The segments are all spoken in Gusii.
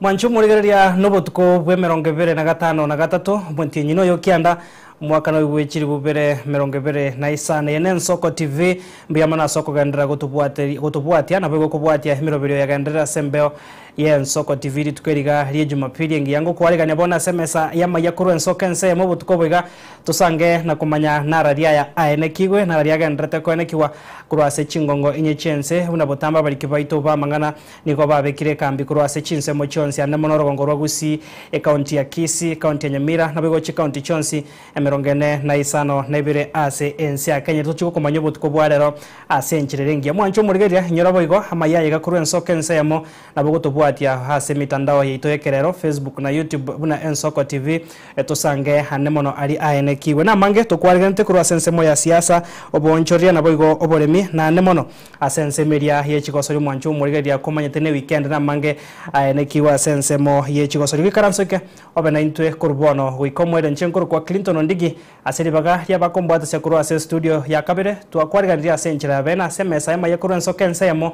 Mwanche omorigereria nobotuko bw'emerongo ebere na gatano na gatato, omotienyi noyo kianda, omwaka noyo bwe chilifu bibere merongo ebere na isano. Eye n'Ensoko TV, mbuya mono ase okogenderera gotobwateri gotobwatia naboigo kobwatia emeroberio yagenderera ase embeo y'Ensoko TV rituko eri iga rie Jumapili engiya. Ngokwarigania bono ase emesa y'amaiya korwa ensoko ense eyemo obotuko obo iga Tosange na komanya narari aya aenekigwe, narari agendererete koenekigwa korwa ase chingongo inye chi'ense, buna botambe abariki baito b'amang'ana nigo babekire ekambi korwa ase chinsemo chionsi ande mono orogongo rwa Gusii, ekaunti ya Kisii, ekaunti ya Nyamira, naboigo chikaunti chionsi emerongo ene na isano na ibere ase ense ya Kenya. Tochie gokomanya obotuko bwa rero ase enchera ere engiya. Mwanche omorigereria, inyora boigo amaya ayaiga korwa ensoko ense eyemo Nabo gotobwatia ase emitandao yaito y'ekerero, Facebook na YouTube buna Ensoko TV, tosange ane mono aria aenekigwe. Namange tokwariganete korwa ase ensemo ya siasa, oboonchoreria naboigo oboremi, na ane mono ase ensemo eria ye chigosori omwancho omorigereria komanyete ne weekend namange aenekigwe ase ensemo ye chigosori. Goikaranso eke obe naintwe korwa bono goika omoerio inche nkorokwa Clinton Ondigi ase ribaga riabakombwatisia korwa ase estudio ya kabere twakwariganirie ase enchera ya bene ase emesa y'amaiga korwa ensoko ensemo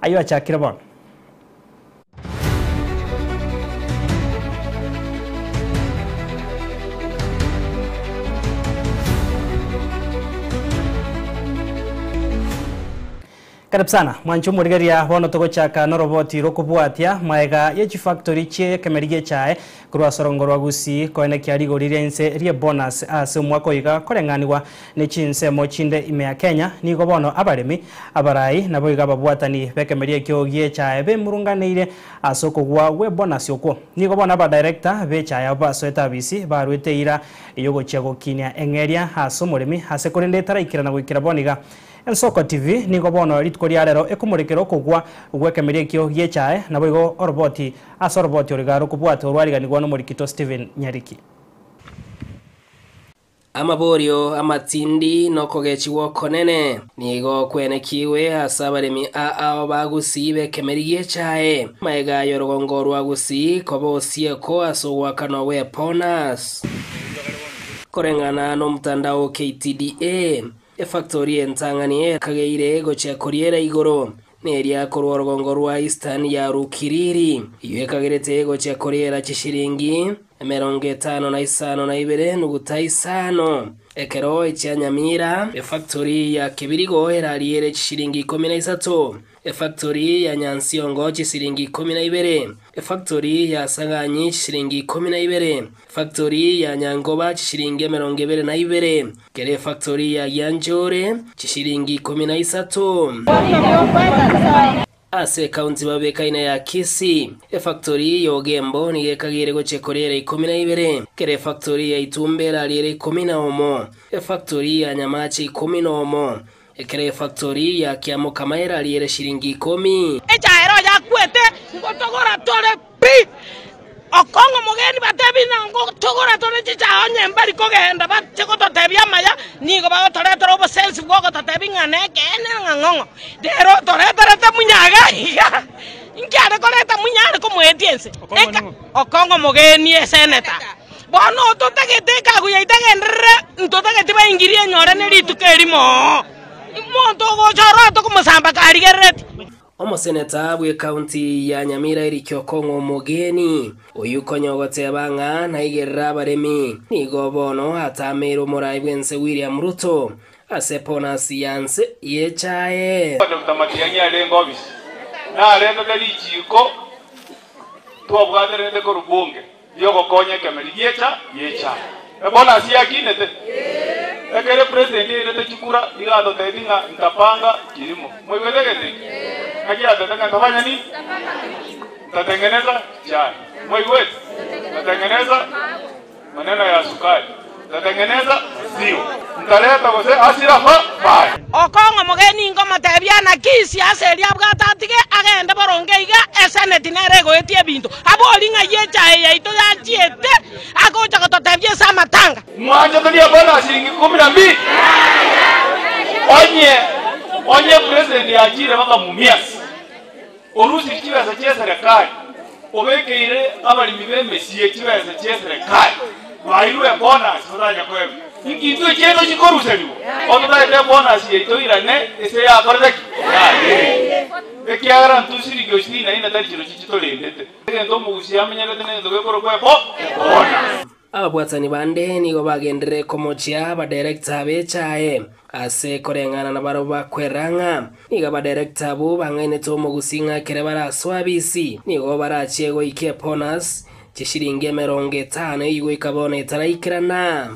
Ayio achakire bono. Karibu sana mwanche omorigeria bono togochaka noroboti rokobwatia maega ye chifactory chie ekemeri gi'echae korwa ase orongo rwa Gusii koenekia rigori ria inse rie bonus ase omwaka oiga koreng'anigwa Ne chinsemo chinde ime ya Kenya, nigo bono abaremi, abarai, naboigo ababwatani b'ekemeria ekio gi'echae bemurunganeire ase okogwa gw'ebonasi okwo. Nigo bono abadirector b'echae abwo basoete abisi baruete eira y'ogochia gokinia eng'eria ase omoremi ase korende etaraikerana goikera bono iga. Ensoko TV nigo bono rituko ria rero ekomorekera okogwa gw'ekemeria ekio gi'echae naboigo oroboti ase oroboti oro iga rokobwatwa orwariganigwa nomorikito Stephen Nyariki. Amaborio amatindi nokogechigwa okonene nigo kwenekigwe ase abaremi aao ba Gusii b'ekemeri gi'echae, magega y'orogongo rwa Gusii koba osieko ase ogoakanwa gw'eponas. Koreng'ana nomotandao o KTDA, efactori entang'ani ekageire gochia koriera igoro neria korwa orogongo rwa Eastern ya Rukiriri, eyio ekagerete gochia koriera chishiringi emerongo etano na isano na ibere nuguta isano. Ekero echia Nyamira, efactory ya Kebirigo erariere chishiringi ikomi na isato, efactory ya Nyansiongo chisiringi ikomi na ibere, efactory ya Saganyi chisiringi ikomi na ibere, efactory ya Nyangoba chishiringi emerongo ebere na ibere, kera efactory ya Gianchore chishiringi ikomi na isato. Ase ekaunti babekaine ya Kisii, efactory y'Ogembo nigo ekageire gochia koriera ikomi na ibere, kera efactory ya Itumbe erariere ikomi na omo, efactory ya Nyamache ikomi na omo, ekero efactory ya Kiamokama erariere shiringi ikomi. Echaera oyo akwete, ngotogora tore pi. Okong'a omogeni batebi ng'a ngotogora tore chichaha onye mbari kogenda bache gototebia amaya, nigo bagotoretera obosensi bw'ogototebia ng'a nekeene ng'a ng'ong'o. Rero otoreterete munyaga iga, inki are koreta munya are komoetia ense? Eka okong'a omogeni eseneta. Bono totagete ekagu yaito egenderere, ntotageti baingirie enyore ne rituko erimo oo. Omonto ogocha oro tokomosamba karigerereti. Omoseneta bw'ekaunti ya Nyamira Eric Okong'o Omogeni, oyio konya ogoteba ng'a naigerere abaremi, nigo bono atameire omorai bw'ense William Ruto ase bonus ya nse y'echae. Dr. Matiang'i arenge ofisi naretete richiiko twabwatererete korwa bunge riogokonya ekemeri giecha giecha. Ebonus yakinete? Ekero epresident yairete chikura nigo atotebi ng'a ntapanga kilimo. Moigwete egento ekio? Ng'aki atete ng'a ntafanya nini? Ntatengeneza chai. Moigwete? Ntatengeneza maneno ya sukari. Ntatengeneza maziwa. Ntareta gose hasira fa fire. Okong'a omogeni nkomotebia naki siasa eria abwate atige agende boronge iga, eseneti nere egoetia ebinto. Abori ng'ai echae yaito yachiete agocha gototebia ase amatanga. Mwanchete riabana na shilingi kumi na mbili? Onye onye president achire baka Mumias orusirie chibesa chia eserekari obekeire abaremi b'emesie chibesa chia eserekari bairwe ebonus batanya koegwa inki intwe chiaito chikoruserigwa? Ototaete ebonus yaito irane ase yakorete ki? Yabeire. Ekiagera intwe siringi o sitini na ine tari chirochio chitorendete. Egento omogusia amenyerete negento gekorokwa ebo ebonus. Ababwatani bande nigo bagenderere komochia abadirector b'echae ase koreng'ana nabarabwo bakwerera ng'a nigo abadirector abwo bang'ainete omogusi ng'a ekere barasoe abisi nigo barachie goika ebonus chishilingi 50 eyio goika bono etaraikerana.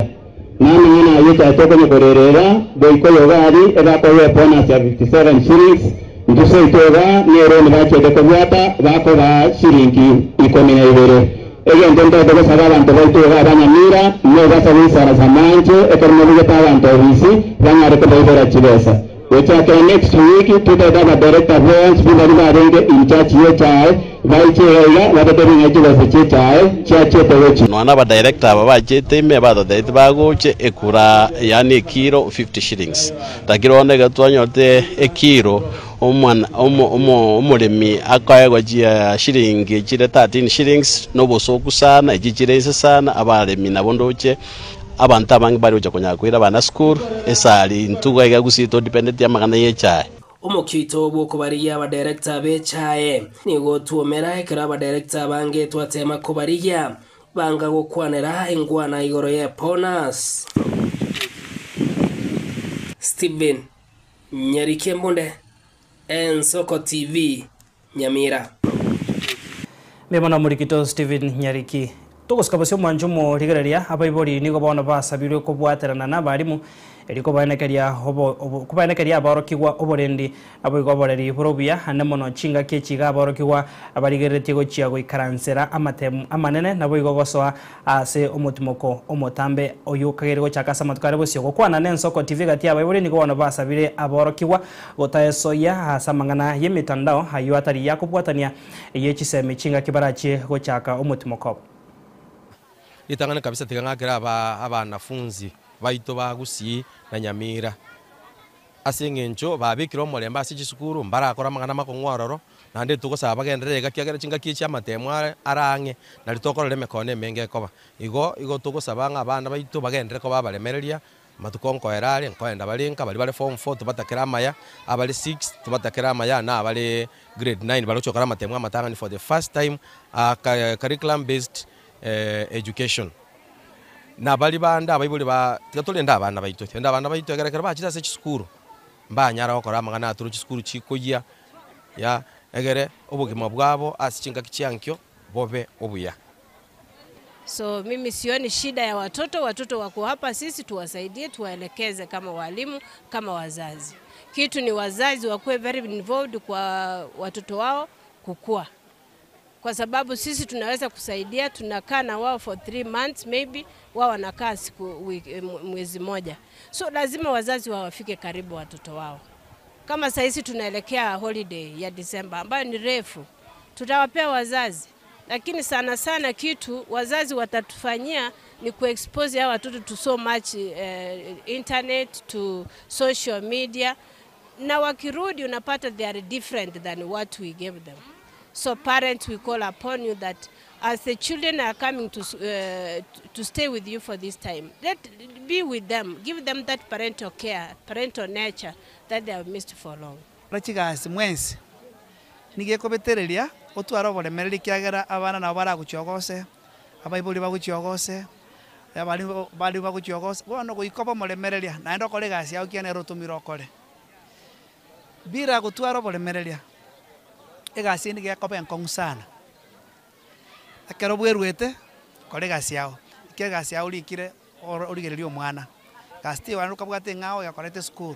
Namang'ana ayio echae tokonya korerera, goika oyoga aria ebakoegwa ebonus ya 57 shillings, intwe seito iga neroni bachiete kobwata bakobaa shilingi 12. Egento ntoete gosaba abanto baito iga abanyamira, nobasa goisarasa manche ekero mobegete abanto obisi banyare kobaibera chibesa. Gochakera next week totaete abadirector bonsi pi baria barenge in charge y'echae baiche iga iga batotebie ng'a chibesa chi'echae chiachete gochia. Nonya nabadirector aba bachete ime batotebetie bagoche ekura yaani ekiro 50 shillings. Lakini bono ekero twanyorete ekiro omwana omo omo omoremi akoegwa chia shilingi chire 13 shillings nobosoku sana echi chire inse sana abaremi nabo ndoche Abanto abange bare gocha konyara koira abana sukuru, esari intwe iga iga gusii todependeti amang'ana y'echae. Omokia oito bw'okobarigia abadirector b'echae nigo otwomera ekero abadirector abange twatema kobarigia banga gokwanera engwana igoro y'ebonus. Stephen Nyariki Embunde, Ensoko TV, Nyamira. Mbuya mono omorikito Stephen Nyariki. Togosika bosio omwancho omorigereria, abaibori nigo bono basabirwe kobwaterana nabarimu erio kobaenekeria obo kobaenekeria aborokigwa oborendi naboigo oboreri bore obuya ande mono chingaki echi iga aborokigwa barigereretie gochia goikaransera amatemu amanene naboigo gosoa ase omotimoko omotambe oyio okageire gochaka ase amatuko are bosio. Gokwana n'Ensoko TV gati y'abaibori nigo bono basabire aborokigwa gotaesoyia ase amang'ana y'emetandao ayio atari yakobwatania ye chisemi chingaki barachie gochaka omotimoko obo. Ritang'ani kabisa tiga ng'akere aba abanafunzi baito ba Gusii na Nyamira. Ase engencho babekire omorembe ase chisukuru, mbarakore amang'ana amakong'u aroro, naende togosaba bagenderere iga ekiagera chingaki echi amatemo are are ang'e, nari tokorora emekono emenge ekoba. Igo igo togosaba ng'a abana baito bagenderere koba abaremereria, amatuko nkoera are, nkoenda bare nka baria bare form four tobatakere amaya, abare six tobatakere amaya, na abare grade nine baria gochia gokora amatemo amatang'ani for the first time curriculum based education. Na baria bande abaibori ba tiga torende abana baito, torende abana baito ekero ekero bachire ase chisukuru, mbanyara gokora amang'ana aya tore chisukuru chikoyia ya egere obogima bwabo ase chingaki chia nkio bobe obuya. So mimi sioni shida ya watoto, watoto wako hapa, sisi tuwasaidie, tuwaelekeze kama walimu, kama wazazi. Kitu ni wazazi wakuwe very involved kwa watoto wao kukua kwa sababu sisi tunaweza kusaidia, tunakaa na wao for 3 months maybe, wao wanakaa siku wiki, mwezi moja. So lazima wazazi wawafike karibu watoto wao. Kama saa hizi tunaelekea holiday ya December ambayo ni refu, tutawapea wazazi, lakini sana sana kitu wazazi watatufanyia ni kuexpose hawa watoto to so much internet to social media, na wakirudi unapata they are different than what we gave them. So parents, we call upon you that as the children are coming to stay with you for this time, let be with them, give them that parental care, parental nature that they have missed for long. Chigasi mwensi nigo ekobetereria otware oboremereri ekiagera abana nabo baragochia ogose, abaibori bagochia ogose, abarimu bari bagochia ogose, bono goika obe omoremereria naende okore egasi yago ekiagera nere otomire okore. Bila gotwara oboremereria, egasi eye nigo ekoba enkong'u sana. Ekero bweruete, kora egasi yago, ekero egasi yago orikire oro origererie omwana, gasi teiyo naende okabwate eng'ao yakorete esukuru,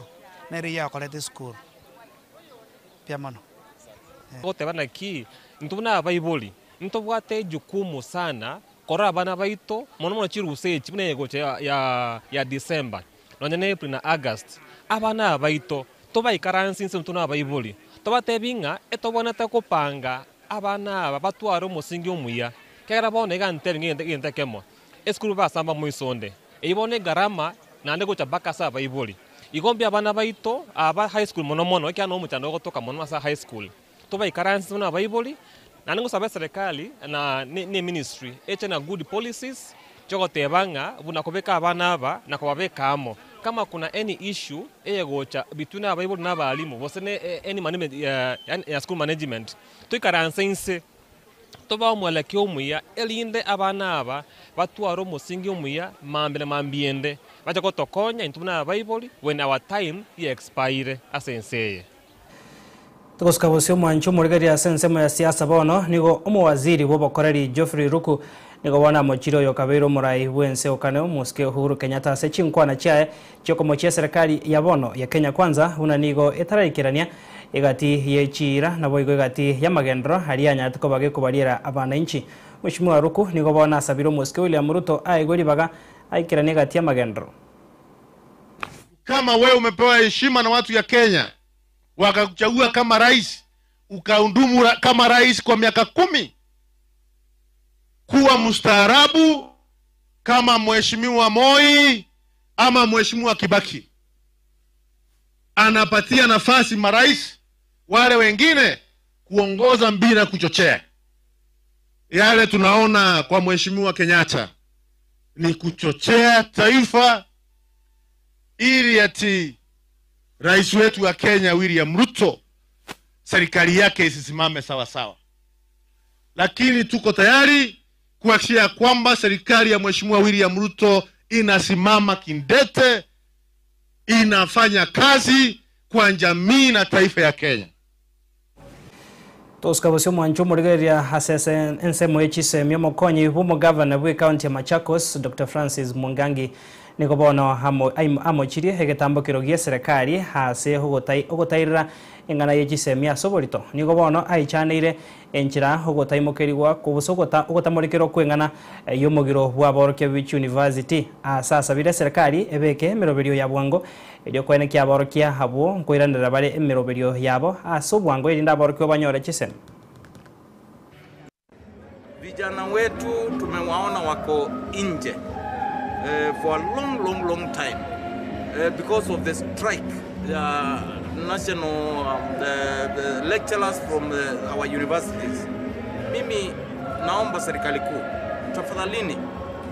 nere eyio yakorete esukuru. Mbuya mono. Goteba naki, intwe buna abaibori, ntobwate ejukumu sana korora abana baito, mono mono chirusa echi buna egocha ya ya ya December, nonye na April na August, abana aba baito tobaikaranse inse intwe na abaibori, tobatebi ng'a etobwenerete kopanga abana aba batware omosingi omuya, ekiagera bono iga ntebi ng'a egento ekemo, esukuru basamba moiso onde, eyio bono egarama naende gocha mpaka ase abaibori. Igo mbuya abana baito aba high school mono mono, ekiagera nomochando ogotoka mono ase high school, tobaikaranse buna abaibori, naende ngosaba eserekari na ne eministry eche na good policies chiogoteba ng'a buna kobeka abana aba na kobabeka amo. Kama kuna any issue eyegocha between abaibori na abalimu gose ne any management yaani ya school management, toikaranse inse tobae omwelekeo omuya erinde abana aba batware omosingi omuya mambia na mambia ende bache gotokonya intwe buna abaibori when our time ye expire ase ense eye. Togosika bosio omwancho omorigereria ase ensemo ya siasa bono, nigo omowaziri bw'obokoreri Geoffrey Ruku nigo bono amochire oyo okabeire omorai bw'ense okane omosike Uhuru Kenyatta ase chinkwana chiaye chiokomochia eserekari ya bono ya Kenya Kwanza buna nigo etaraikerania egati ye chiira naboigo egati y'amagenderero aria anyarete koba gekobariera abananchi. Mweshimiwa Ruku nigo bono asabire omosike William Ruto aegwe ribaga aikeranie egati y'amagenderero. Kama wewe umepewa heshima na watu ya Kenya wakakuchagua kama rais, ukahudumu kama rais kwa miaka kumi, kuwa mstaarabu kama mheshimiwa Moi ama mheshimiwa Kibaki. Anapatia nafasi marais wale wengine kuongoza bila kuchochea. Yale tunaona kwa mheshimiwa Kenyatta ni kuchochea taifa ili ati rais wetu wa Kenya William Ruto serikali yake isisimame sawa sawa, lakini tuko tayari kuhakikisha kwamba serikali ya mheshimiwa William Ruto inasimama kindete, inafanya kazi kwa jamii na taifa ya Kenya. Tosika bosio omwancho omorigereria ase ase ensemo ye chisemi omokonyi bwa omogavana bwa ecounty ya Machakos Dr Francis Mwangangi nigo bono amo amochirie egetambokero gie eserekari ase ogotai ogotairera eng'ana ye chisemi ase oborito. Nigo bono aichaneire enchera ogotaimokerigwa gose ogotamorekerwa kw'eng'ana y'omogiro bw'aborokia be chiuniversity ase asabire eserekari ebeke emeroberio ya bwango erio koenekia aborokia abwo nkoiranera bare emeroberio yabo ase obwango erinde aborokigwa banyore chisemi. Vijana wetu tumewaona wako nje for a long long long time because of the strike ya national the, the lecturers from the, our universities. Mimi naomba serikali kuu tafadhalini,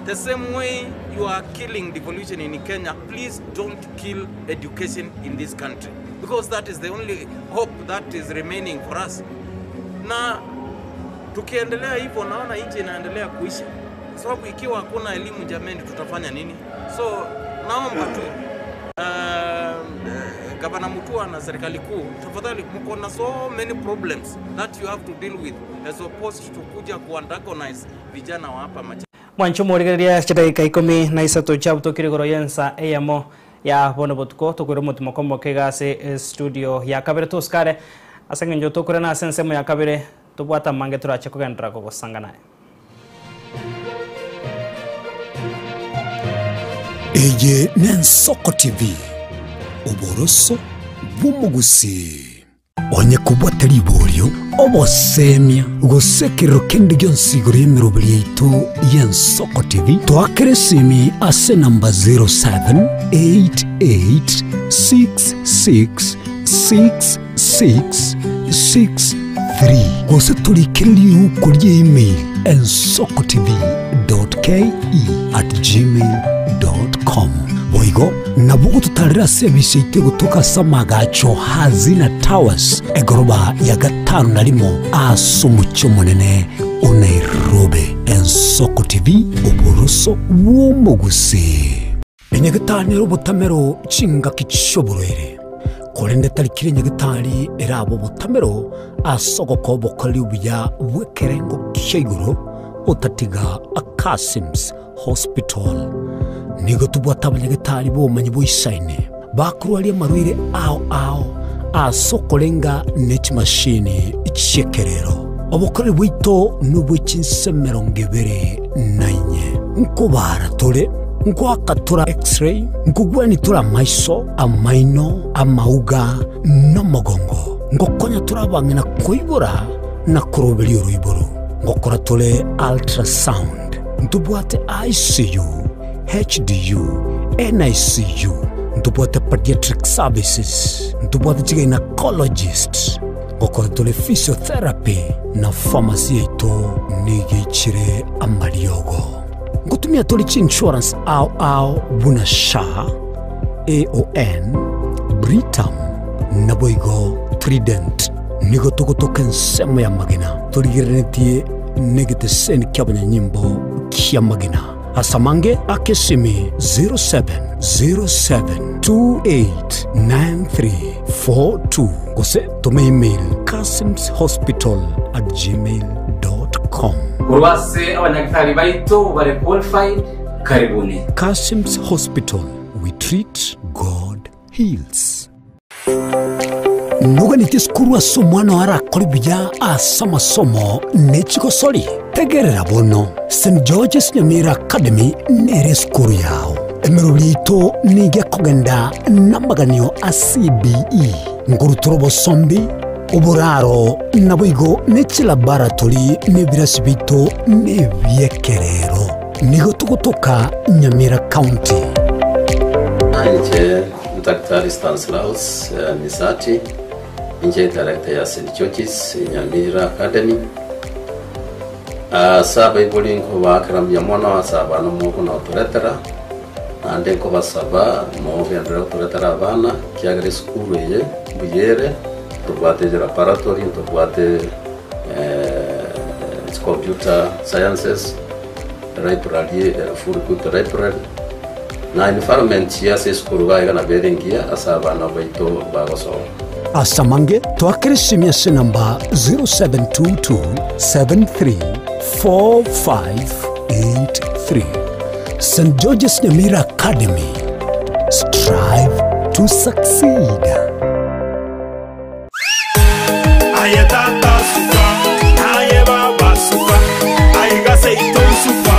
the same way you are killing devolution in Kenya, please don't kill education in this country because that is the only hope that is remaining for us. Na tukiendelea hivyo naona nchi inaendelea kuisha, kwa sababu ikiwa hakuna elimu jameni, tutafanya nini? So naomba tu Gavana Mutua na serikali kuu, tafadhali, mko na so many problems that you have to deal with as opposed to kuja kuantagonize vijana wa hapa Machakos. Mwancho morigereria chidageka ikomi na isato chiabutokire igoro y'ensa eyemo ya bono botuko tokoira omotimo komoke iga ase studio ya kabere tosikare ase eng'encho tokorana ase ensemo ya kabere tobwate amange torache kogenderera kogosanga naye. Eye n'Ensoko TV, oboroso bw'omogusii. Onye kobwate riborio, obosemia, gose ekerero kende gionsi igoro y'emeroberi yaito y'Ensoko TV, toakere esimi ase enamba 0788666663 gose torikere riuko rie email ensokotv.ke@gmail.com. Boigo nabo ogototarera ase ebise yaito egotoka ase amagacho Hazina Towers, egoroba ya gatano na rimo ase omochie omonene o Nairobi. Ensoko TV, oboroso bw'omogusii. Enyagetari nere obotamero chingaki chi'oborwaire, korende tari kera enyagetari erabe obotamero ase ogokoa obokoreri obuya bw'ekerengo kia igoro, otatiga Akasim's Hospital. Nigo tobwate abanyagetari b'obomanyi boisaine, bakorwaria amarwaire ao ao ase okorenga ne chimashini chi'ekerero. Obokoreri bwaito nobwe chinse emerongo ebere na inye. Nkobaara tore, nkoaka tore X-ray, nkogwania tore amaiso, amaino, amauga, na omogongo. Ngokonya tore abang'ina koibora na koroberia oroiboro. Ngokora tore ultrasound. Ntobwate ICU, HDU, NICU, ntobwate pediatric services, ntobwate chigynecologist, ngokora tore physiotherapy na pharmacy yaito nigo eichire amariogo. Ngotumia tore chiinsurance ao ao buna SHA, AON, Britam, naboigo Trident. Nigo togotoka ensemo y'amagena, torigereretie negeteseni ki'abanyanyimbo ki'amagena. Ase amange ake esimi 0707289342 gose toma email kasimshospital@gmail.com. Korwa ase abanyagitari baito bare qualified, karibuni. Kasim's Hospital, we treat, God heals. Noganeti esukuru ase omwana oo arakore buya ase amasomo ne chigosori? Tegerera bono, St George's Nyamira Academy nere esukuru yao. Emeroberi yaito nigo ekogenda namaganio a CBE, nkorutora obosombi, oboraro, naboigo ne chilaboratory na ebirasi biaito nebiekerero. Nigo togotoka Nyamira County. Inche Daktari Stanislaus Misati, inche director ya St George's Nyamira Academy. Ase abaibori nkobaakera mbuya mono ase abana mokona gotoretera, naende nkobasaba mogenderere gotoretera abana, ekiagera esukuru eye mbuya ere, ntobwate laboratory, ntobwate computer sciences, library ere full equipped library, na environment ase esukuru iga iga nabo ere engiya ase abana baito bagosoma. Ase amange, toakere esimi ase enamba 0722734583. St George's Nyamira Academy, strive to succeed. Aye tata suka, aye baba suka, aiga seito suka.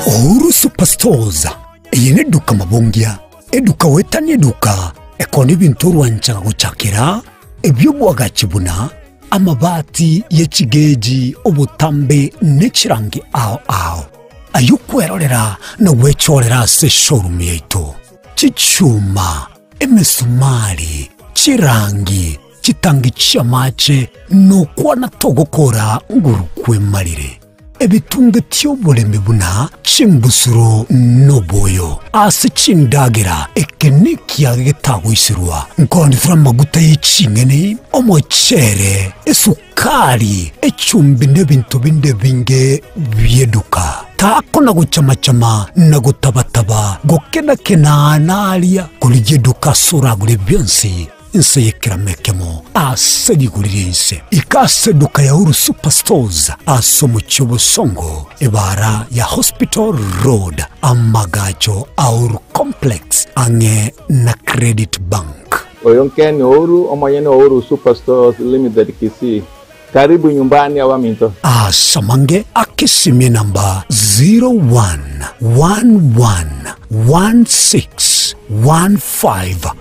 Uhuru Superstores, eye neduka mabongia, eduka goetania eduka ekona ebinto orwanchaga gochakera, ebi'obwagachi buna amabati ye chigeji, obotambe ne chirangi ao ao. Ayio kwerorera na gwechorera ase eshowroom yaito. Chichuma, emesumari, chirangi, chitangi chi'amache, nokwana togokora nguru kwemarire. Ebitunge ti'oboremi buna chimbusuro noboyo ase chindagera, eke nekiage getagoiserwa, nkoonetera amaguta ye ching'eni, omochere, esukari, echumbi nebinto binde ebinge bi'eduka. Takona gochama-chama na gotaba-taba, gokena-kena naria, korigia eduka ase oragore bionsi, inse y'ekerama ekemo ase rigori ri'ense. Ika ase eduka ya Uhuru Superstores ase omochie o Bosongo, ebara ya Hospital Road, amagacho a Uhuru Complex, ang'e na Credit Bank. Oyo Ken Ouru, omonyene o Uhuru Superstores Limited Kisii. Karibu nyumbani abaminto. Ase amange akesimie namba 0111161500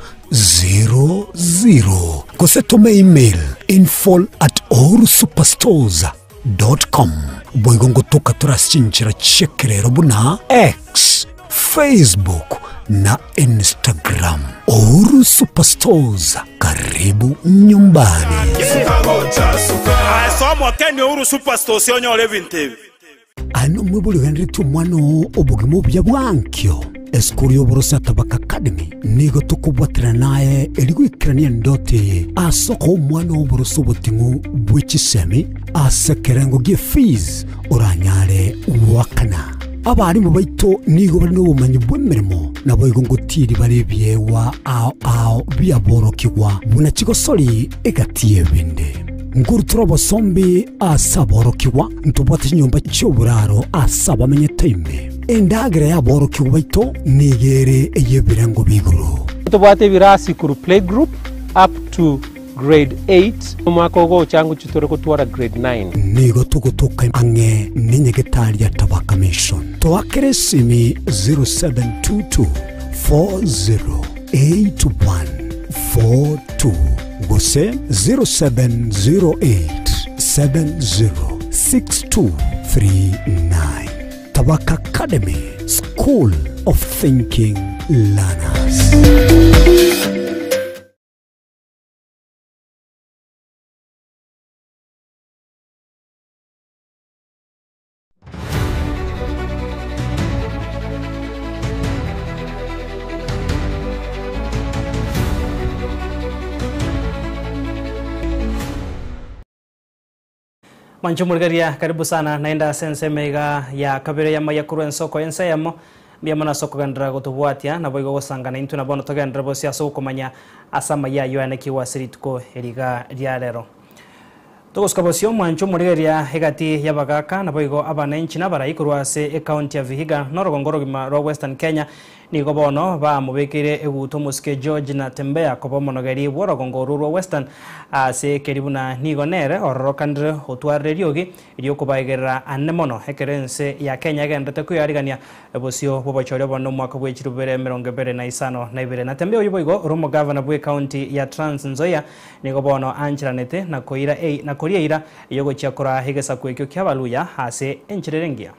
gose tome email info at uhurusuperstores dot com. Boigo ngotoka tore ase chinchera chi'ekerero buna X, Facebook na Instagram. Uhuru Superstores, karibu nyumbani. Ase omokeni Uhuru Superstores onyore ebinto ebi. Aye nomwibori ogenderetie omwana oo obogima obuya bwa ankio. Esukuru y'oboroso ya Tabaka Academy nigo tokobwaterana naye erio goikerania endoto eye ase okoa omwana oo oboroso oboting'u bwe chisemi ase ekerengo gie fees oranyare goakana. Abarimu baito nigo bare nobomanyi bw'emeremo, naboigo ngotiiri bare ebiegwa ao ao biaborokigwa buna chigosori egati y'ebinde. Nkorutora obosombi ase aborokigwa, ntobwate chinyomba chi'oboraro ase abamenyete ime. Endagera y'aborokigwa baito nigo ere ey'ebirengo bi'igoro. Ntobwate ebirasi korwa playgroup up to Grade 8, omwaka ogocha ngochia tore gotwara grade 9. Nigo togotoka ang'e nenyagetari ya Tabaka Mission. Toakere esimi 0722 408142 gose 0708 706239. Tabaka Academy, School of Thinking Learners. Mwancho murigeria karibu sana naende ase ensemo iga ya kabere y'amaya korwa ensoko y'ense eyemo mbuya mono ase okogenderera gotobwatia naboigo gosangana intwe na bono togenderere bosio ase okomanya ase amaya ayio ayanekigwe ase rituko eri iga ria rero. Togosuka bosio mwancho morigeria egati y'abagaaka naboigo abananchi na abarai korwa ase ecounty ya Vihiga na orogongo orogima rwa Western Kenya nigo bono bamobekeire eguto omosike George Natembeya koba omonogeri bw'orogongo orwo rwa Western ase ekeri buna nigo nere ororokanire otwarire eriogi riokobaegerera ane mono ekero ense ya Kenya egenderete kweyarigania bosio bw'obochori obonene omwaka bwe 2052. Natembeya oyio boigo ore omogavana bw'ecounty ya Trans Nzoia Nigo bono ancheranete na koira na koria eira y'ogochia koraa egesaku ekio ki'Abaluya ase enchera ere engiya.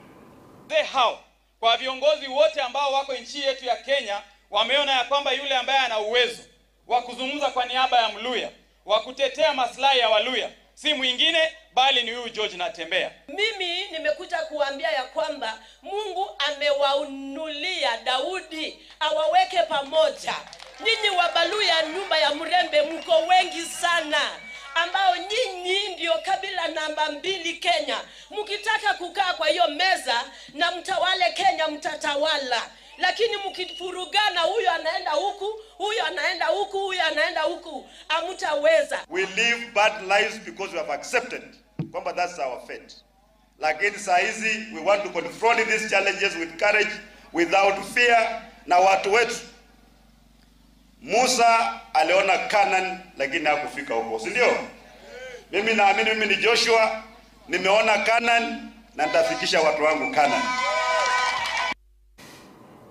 Wazee hao kwa viongozi wote ambao wako nchi yetu ya Kenya wameona ya kwamba yule ambaye ana uwezo wa kuzungumza kwa niaba ya Mluya, wa kutetea maslahi ya Waluya si mwingine bali ni huyu George Natembeya. Mimi nimekuja kuambia ya kwamba Mungu amewaunulia Daudi awaweke pamoja. Nyinyi Wabaluya, nyumba ya Mrembe, mko wengi sana, ambao nyinyi ndio kabila namba 2 Kenya. Mkitaka kukaa kwa hiyo meza na mtawale Kenya, mtatawala. Lakini mkifurugana, huyu anaenda huku, huyu anaenda huku, huyu anaenda huku, hamtaweza. We live bad lives because we have accepted kwamba that's our fate. Lakini saa hizi we want to confront these challenges with courage, without fear. Na watu wetu, Musa aliona Canaan lakini hakufika huko, si ndio? Mimi naamini mimi ni Joshua, nimeona Canaan na nitafikisha watu wangu Canaan.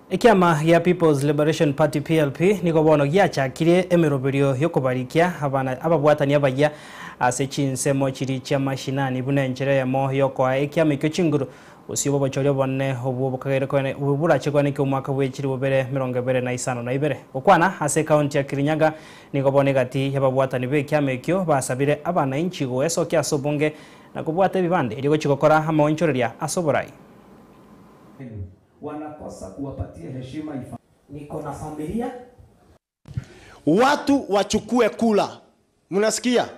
Ekiama gia People's Liberation Party PLP nigo bono giachakirie emeroberio yokobarikia abana ababwatani abayia ase chinsemo chiri chia mashinani buna enchera eyemo yokoa ekiama ekio chinguru bosio bobochori obonene obwo bokagere kwene oburache kwane kia omwaka bwa echiri bobere 2052. Gokwana ase ekaunti ya Kirinyaga nigo bono egati y'ababwatani ba ekiama ekio basabire abananchi goesokia ase obonge na kobwata ebibande erio gochi gokora amaonchoreria ase oborai. Wanakosa kuwapatia heshima ifa. Niko na familia. Watu wachukue kula. Mnasikia?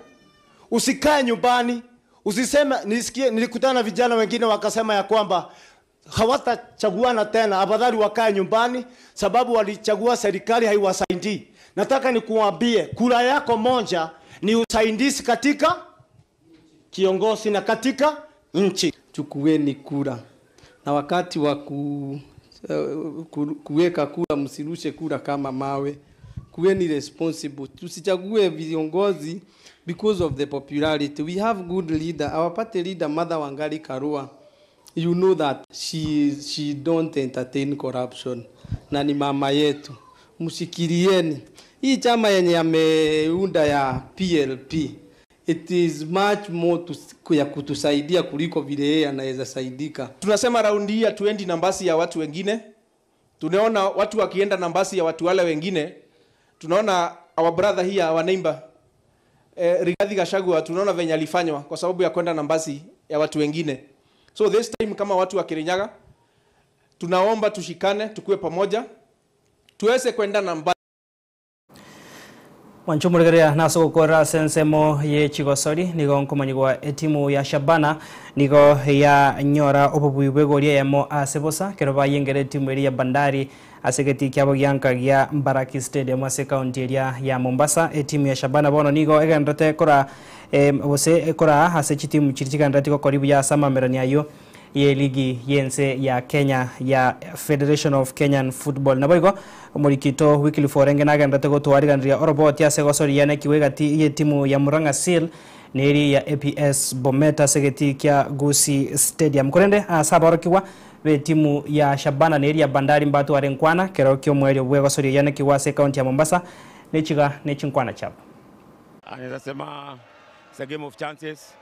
Usikae nyumbani, usiseme nisikie. Nilikutana na vijana wengine wakasema ya kwamba hawatachaguana tena, afadhali wakae nyumbani sababu walichagua serikali haiwasaidii. Nataka nikuambie, kura yako moja ni usaidizi katika kiongozi na katika nchi. Chukueni kura. Na wakati wa kuweka kura, msirushe kura kama mawe. Kuweni responsible. Tusichague viongozi because of the popularity. We have good leader. Our party leader, Martha Wangari Karua, you know that she don't entertain corruption. Na ni mama yetu. Mshikilieni. Hii chama yenye ameunda ya PLP, it is much more ya kutusaidia kuliko vile yeye anaweza saidika. Tunasema raundi hii hatuendi na basi ya watu wengine. Tunaona watu wakienda na basi ya watu wale wengine. Tunaona our brother here, our neighbor, Rigathi Gachagua, tunaona venye alifanywa kwa sababu ya kwenda na basi ya watu wengine. So this time kama watu wa Kirinyaga tunaomba tushikane, tukue pamoja, tuweze kwenda na mbasi. Mwancho murigeria naso gukora sensemo ye chigosori nigo nkomanyigwa etimu ya Shabana nigo ya nyora obobui bwegoria yemo ase bosa kero bayengere etimu eri ya Bandari ase geti kiabo gianka gia Mbaraki Stadium ase county area ya Mombasa. Etimu ya Shabana bono nigo egenderete kora bose kora ase chitimu chiri chigenderete gokora buya ase amamerani ayo ye ligi yense ya Kenya ya Federation of Kenyan Football. Naboigo omorikito Wycliffe Orenge nagenderete gotwariganiria oroboti ase gosoria nekiwe gati ye timu ya Murang'a Seal neri ya APS Bomet ase geti kia Gusii Stadium. Korende ase aborokigwa be timu ya Shabana neri ya Bandari mbatware nkwana kero kio omwerio bwe gosoria nekiwe ase county ya Mombasa nechiga nechinkwana chabo. Anaweza sema it's a game of chances.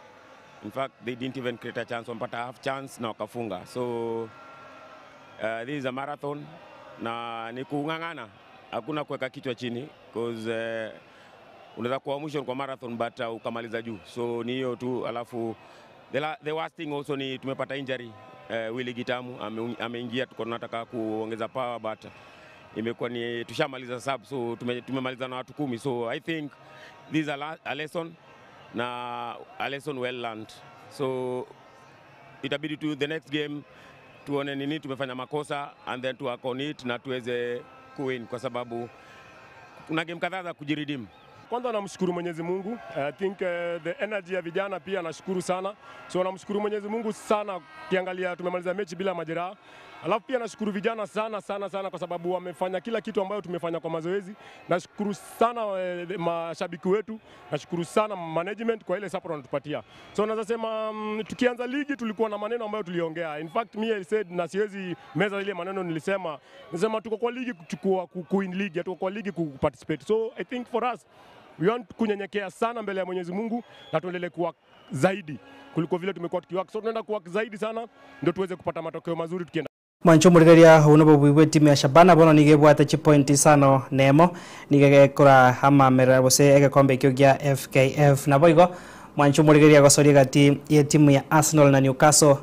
In fact, they didn't even create a chance. Wampata half chance na wakafunga. So this is a marathon na ni kung'ang'ana. Hakuna kuweka kichwa chini because unaweza kuwa mwisho kwa marathon but ukamaliza juu. So ni hiyo tu. Alafu the worst thing also ni tumepata injury. Willy Gitamu ameingia, tuko tunataka kuongeza power but imekuwa ni tushamaliza sub, so tumemaliza na watu 10. So I think this is a lesson na a lesson well learned. So itabidi tu the next game tuone nini tumefanya makosa and then to work on it na tuweze kuwin kwa sababu kuna game kadhaa za kujiredeem. Kwanza namshukuru Mwenyezi Mungu. I think the energy ya vijana pia nashukuru sana. So namshukuru Mwenyezi Mungu sana, kiangalia tumemaliza mechi bila majeraha. Alafu pia nashukuru vijana sana sana sana kwa sababu wamefanya kila kitu ambayo tumefanya kwa mazoezi. Nashukuru sana mashabiki wetu, nashukuru sana management kwa ile support wanatupatia. So naweza sema tukianza ligi tulikuwa na maneno ambayo tuliongea. In fact me I said, na siwezi meza ile maneno nilisema, nilisema tuko kwa ligi kuchukua ku win ligi, tuko kwa ligi ku participate. So I think for us we want kunyenyekea sana mbele ya Mwenyezi Mungu na tuendelee kuwa zaidi kuliko vile tumekuwa tukiwork. So tunaenda kuwork zaidi sana ndio tuweze kupata matokeo mazuri tukienda. Mwancho murigeria uno bubwi timu ya Shabana bono nigebwate chipoint isano nemo nigegekora amamera gose egekombe ekio gia FKF nabo igo mwancho murigeria gosoria gati ye timu ya Arsenal na Newcastle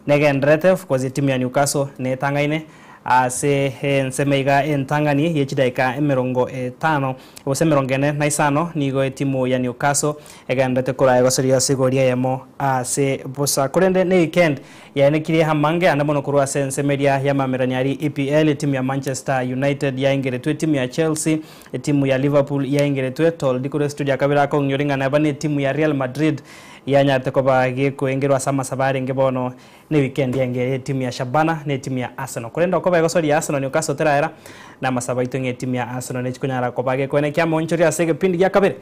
negenderete. Of course timu ya Newcastle netangaine ase enseme iga entang'ani ye chidaika 50 gose 45 nigo etimu ya Newcastle egendete koraya gosoria ase igori eyemo ase bosa. Korende ne weekend yaenekire hamange ande mono korwa ase ensemeria ya mamerani ari EPL, etimu ya Manchester United yaingeretwe, etimu ya Chelsea, etimu ya Liverpool yaingeretwe toldi kore studio akabera akong'ioring'ana aba na etimu ya Real Madrid yanyarete koba gikoengerwa ase amasaba arenge bono ne weekend yenge etimu ya Shabana na etimu ya Arsenal. Korende okoba egosoria Arsenal Newcastle teraera na amasaba aito ng'a etimu ya Arsenal nechikonyara koba gekoenekia amonchoria ase egepindi gia kabere.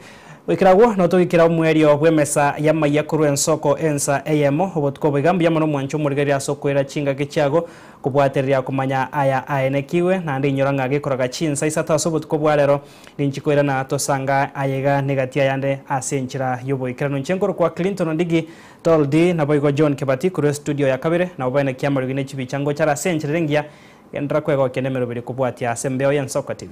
Goikera no togikira omwerio bwa emesa ya maiya korwa ensoko ensa eyemo obotuko boiga mbuya mono mwancho omorigereria ase okoera chingaki chiago kobwatereria komanya aya aenekiwe naende inyora ng'a gekoraga chinsa isato ase obotuko bwa rero ninchikoera na tosanga ayega negati ayande ase enchera ya oboikeranu. Inche nkoro kwa Clinton Ondigi Toldi nabo igo John Kibati korwa studio ya kabere nabo baenekia amariogi na echibicha ngochara ase enchera engiya gendera kwegokia na emeroberi kobwatia ase embeo ya Ensoko TV.